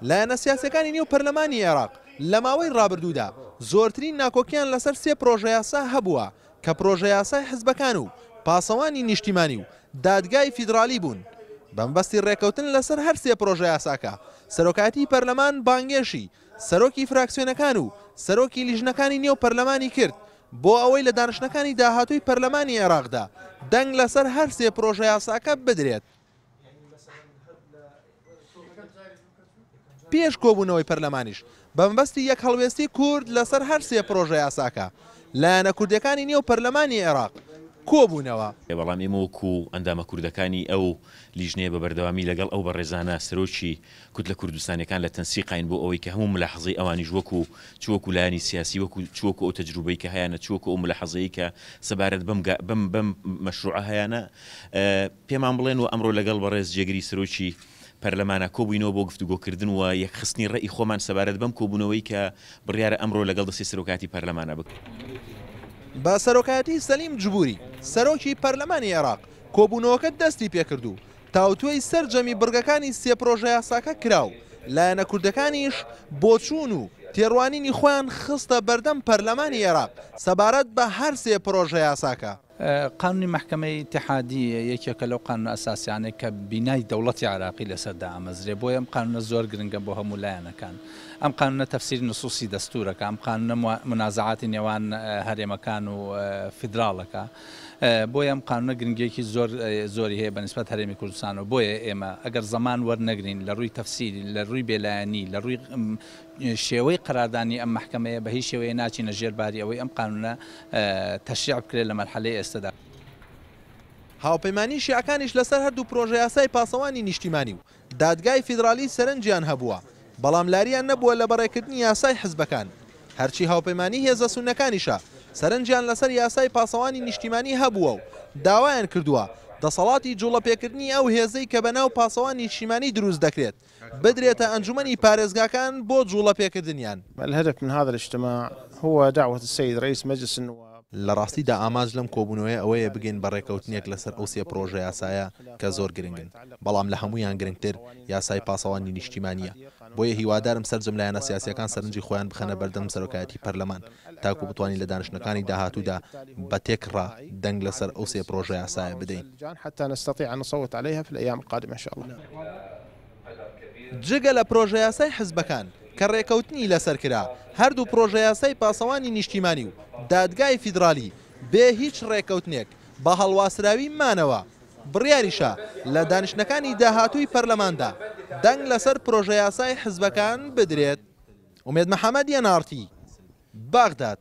لایەنە سیاسییەکانی نێو پەرلەمانی عێراق لە ماوەی ڕابردوودا زۆرترین ناکۆکییان لەسەر سێ پرۆژەیاسا هەبووە کە پرۆژەیاسای حزبەکان و پاسەوانی نیشتیمانی و دادگای فیدرالی بوون. بەمەبەستی ڕێککەوتن لەسەر هەر سێ پرۆژەیاساکە، سەرۆکایەتیی پەرلەمان بانگێشی سەرۆکی فراکسیۆنەکان و سەرۆکی لیژنەکانی نێو پەرلەمانی کرد بۆ ئەوەی لە دانیشتنەکانی داهاتووی پەرلەمانی عێراقدا دەنگ لەسەر هەر سێ پرۆژەیاساکە بدرێت. پێش کۆبوونەوەی پەرلەمانیش بەمەبەستی یەکهەڵوێستی کورد لەسەر هەر سێ پرۆژەیاساکە، لایەنە کوردییەکانی نێو پەرلەمانی عێراق کۆبوونەوە. بەڵام ئێمە وەکو ئەندامە کوردەکانی ئەو لیژنەیە بە بەردەوامی لەگەڵ ئەو بەڕێزانە سەرۆکی کوتلە کوردستانیەکان لە تەنسیقاین بۆ ئەوەی کە هەموو ملاحەزەی ئەوانیش وەکو چ وەکو لایەنی سیاسی وەکو چ وەکو ئەو تەجروبەی کە هەیانە چ وەکو ئەو ملاحەزەی کە سەبارەت بەم بەم بەم مەشروعە هەیانە پێمان بڵێن و ئەمڕۆ لەگەڵ بەڕێز جێگری سەرۆکی پەرلەمانا کۆبووینەوە بۆ گفتوگۆکردن و یەکخستنی ڕەئی خۆمان سەبارەت بەم کۆبوونەوەی کە بڕیارە ئەمڕۆ لەگەڵ دەستەی سەرۆکایەتی پەرلەمانا بکرێت. بە سەرۆکایەتی سەلیم جبوری، سەرۆکی پەرلەمانی عێراق، کۆبوونەوەکە دەستی پێکرد و تاوتوێی سەرجەمی بڕگەکانی سێ پرۆژەیاساکە کرا و لایەنە کوردەکانیش بۆچوون و تێڕوانینی خۆیان خستە بەردەم پەرلەمانی عێراق سەبارەت بە هەر سێ پرۆژەیاساکە. قانونی مەحکەمەی ئیتیحادی یەکێکە لەو قانونە ئەساسیانەی کە بینای دەوڵەتی عێراقی لەسەر دامەزرێ، بۆیە ئەم قانونە زۆر گرنگە بۆ هەموو لایەنەکان. ئەم قانونە تەفسیری نسوسی دەستورەکە، ئەم قانونە مونازعاتی نێوان هەرێمەکان و فیدراڵەکە، بۆیە ئەم قانونە گرنگیەکی زۆر زۆری هەیە بە نیسبەت هەرێمی کوردستانەوە، بۆیە ئێمە ئەگەر زەمان وەرنەگرین لە ڕووی تەفسیری، لە ڕووی بێلایەنی، لە ڕووی شێوەی قەراردانی ئەم مەحکەمەیە بە هیچ شێوەیە ناچینە ژێر باری ئەوەی ئەم قانونە تەشریع بکرێت لە مەرحەلەی ئێستەدا. هاوپەیمانیی شیعەکانیش لەسەر هەردوو پرۆژەیاسای پاسەوانی نیشتیمانی و دادگای فیدرالی سەرنجیان هەبووە، بەڵام لاریان نەبووە لە بەڕێکردنی یاسای حزبەکان. هەرچی هاوپەیمانی هێزە سوننەکانیشە سەرنجیان لەسەر یاسای پاسەوانی نیشتیمانی هەبووە و داوایان کردووە دەسەڵاتی جوڵەپێکردنی ئەو هێزەی کە بەناو پاسەوانی نیشتیمانی دروست دەکرێت بدرێتە ئەنجومەنی پارێزگاکان بۆ جوڵەپێکردنیان. الهدف من هذا الاجتماع هو دعوة السيد رئيس مجلس النواب. لە ڕاستیدا ئامانج لەم کۆبوونەوەیە ئەوەیە بگەین بە ڕێککەوتنێک لەسەر ئەو سێ پڕۆژەیاسایە کە زۆر گرنگن، بەڵام لە هەموویان گرنگتر یاسای پاسەوانی نیشتیمانییە. بۆیە هیوادارم سەرجەم لایەنە سیاسییەکان سەرنجی خۆیان بخەنە بەردەم سەرۆکایەتی پەرلەمان تاکو بتوانین لە دانیشتنەکانی داهاتوودا بە تێکڕا دەنگ لەسەر ئەو سێ پڕۆژەیاسایە بدەین. جگە لە پرۆژەیاسای حزبەکان کە رێکەوتنی لەسەر کرا، هەردوو پرۆژەیاسای پاسەوانی نیشتیمانی و دادگای فیدرالی بێ هیچ رێکەوتنێک بە هەڵواسراوی مانەوە، بڕیاریشە لە دانیشتنەکانی داهاتووی پەرلەماندا دەنگ لەسەر پرۆژەیاسای حزبەکان بدرێت. ئومێد محەمەد، ئێن ئاڕ تی، بەغداد.